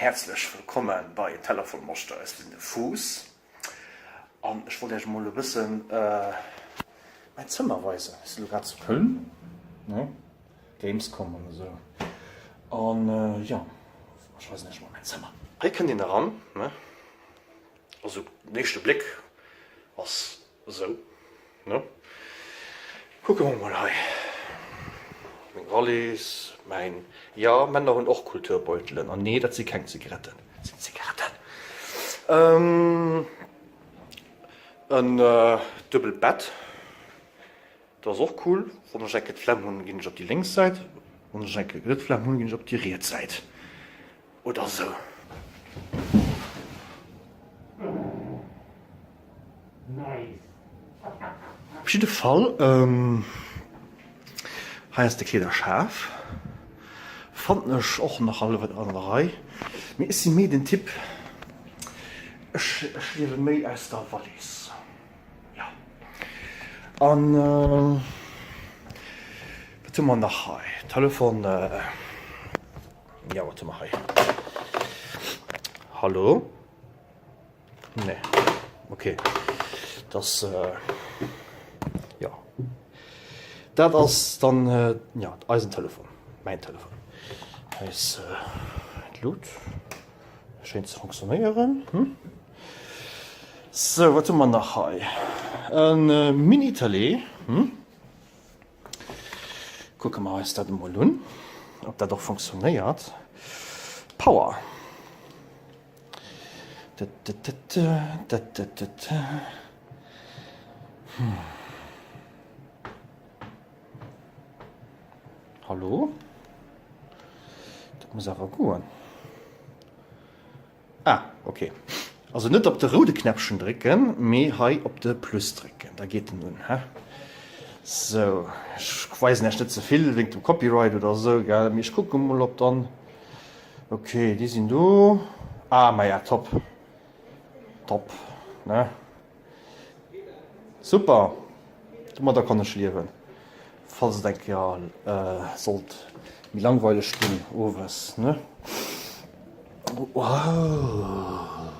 Häerzlech wëllkomme bei Teller voll Moschter. Ech sinn de Fuuss an ech wollt iech emol e bëssen mäin Zëmmer weisen. Ech sinn elo grad zu Köln, ne, Gamescom an esou. An jo, ech weisen iech emol mäin Zëmmer. Hei kënnt een eran, ne, also den éischte Bléck ass Esou, ne? Kucke mer mol hei. Meng Wallis, mäin, jo, Männer hunn och Kulturbeutelen. An nee, dat si keng Zigaretten. Dat sinn Zigaretten. En duebelt Bett, dat ass och cool. Wann ech eng Kéier d'Flemm hunn, ginn ech op déi lénks Säit. Wann ech eng Kéier net d'Flemm hunn, ginn ech op déi riets Säit. Oder sou. Op jidde Fall, hei ass de Kleederschaf. Fannen ech och nach all an der Rei. Mee ech si méi den Typ, ech liewe méi aus der Wallis. Jo. An wat hu mer nach hei? Telefon. Jo, wat hu mer hei? Hallo? Nee. Okay. Das, äh, ja. Dat ass dann äh, ja, eisen Telefon. Mäin Telefon. Hei ass äh, d'Lut. Schéint ze funktionéieren. Hm? So, wat hu mer nach hei? En äh, Mini-Télé. Hm? Kucke mer eis dat emol un, ob dat och funktionéiert. Power. Hm. Hallo? Dat muss awer goen. Ah, ok. Also net op de roude Knäppchen drécken, mee hei op de Plus drécken, da geet en un, he? Sou, ech weisen Iech net ze vill wéingt dem Copyright oder sou, gell, mee ech kucke mol op dann, ok, déi sinn do. Ah, maja, top, top, ne? Super, domadder kann ech liewen, falls et eng Kéier sollt méi langweileg ginn owes, ne? Wow,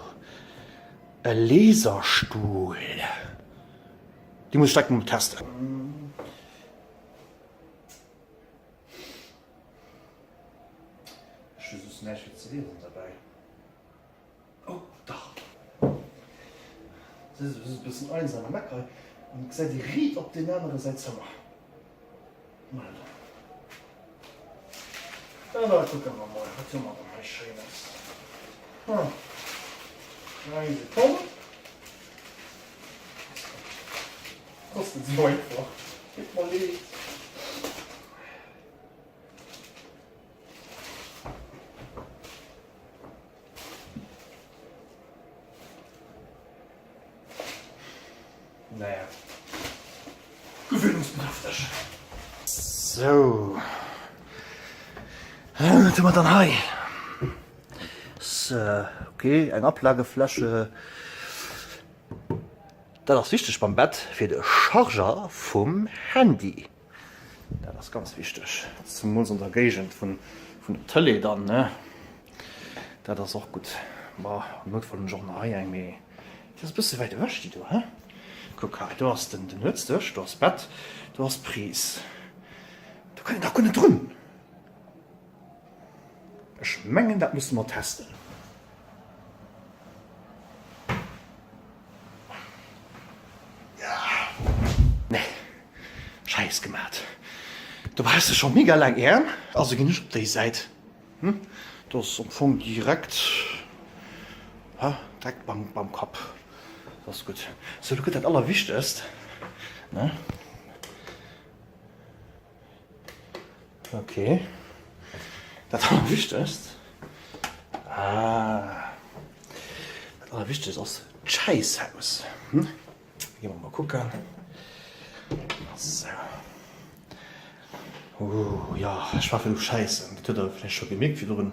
e Laserstuhl, dee muss ech direkt mol testen. Ech hu soss näischt fir ze liesen derbäi. Oh, dach. Se ass e bëssen einsam am Eck hei an et gesäit ee riit op deen anere säi Zëmmer. Mol do. An da kucke mer mol, wat hu mer dann hei Schéines? Hm, eise Pomm. Ass net esou einfach. Deet mer leed. Naja, gewöhnungsbedürftig. Sou, wat hu mer dann hei? Ok, eng Ablagefläche. Dat ass wichteg beim Bett fir de Charger vum Handy. Dat ass ganz wichteg, zemools an der Géigend vun der Tëlee dann, ne? Dat ass och gutt. Ma am Noutfall hunn ech och nach hei eng, mee déi ass e bësse wäit ewech, déi do, he? Kuck hei, do ass den Nuetsdësch, do ass d'Bett, do ass d'Prise. Do kënnt een dach guer net drun! Ech mengen, dat musse mer testen. Nee, Schäiss gemat. Do brauchs de scho mega laang Äerm. Also ginn ech op déi Säit. Hm, do ass am Fong direkt, ha, direkt beim, beim Kapp. Dat ass gutt. Sou, lo gëtt dat Allerwichtegst, ne? Ok, dat allerwichtegst, ah, dat allerwichtegst ass d'Schäisshaus. Hm? Gi mer mol kucken. Sou. Ooh, jo, ech war virdru schäissen, dat huet der vläicht scho gemierkt virdrun.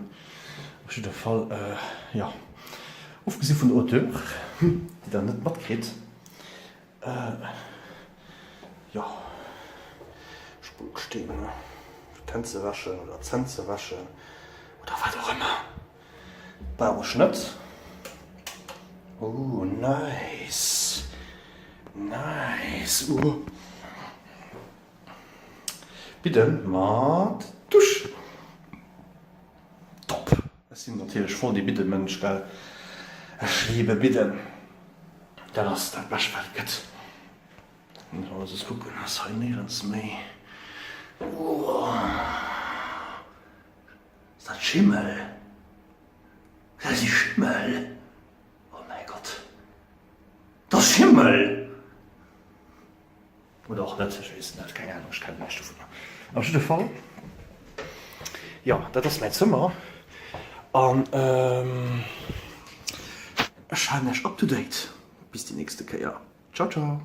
Op jidde Fall, jo, ofgesi vun der Odeur, déi der net matkritt. Jo, Spullsteen, ne? Fir d'Hänn ze wäschen oder d'Zänn ze wäschen oder wat och ëmmer. Brauch ech net. Ooh nice, nice, ooh. Bidden mat Dusch. Top! Ech sinn natierlech voll dee Bidden-Mënsch, well ech liebe Bidden. Dat ass dat Bescht wat et gëtt. An soss kucken ass hei néierens méi. Ooh. Ass dat Schimmel? Dat ass Schimmel! Oh mäi Gott! Dat ass Schimmel! Oder och net, ech weess et net, keng Ahnung, ech kennen näischt dovunner. Op jidde Fall, jo, dat ass mäi Zëmmer an ech halen iech up to date. Bis déi nächste Kéier. Ciao, ciao!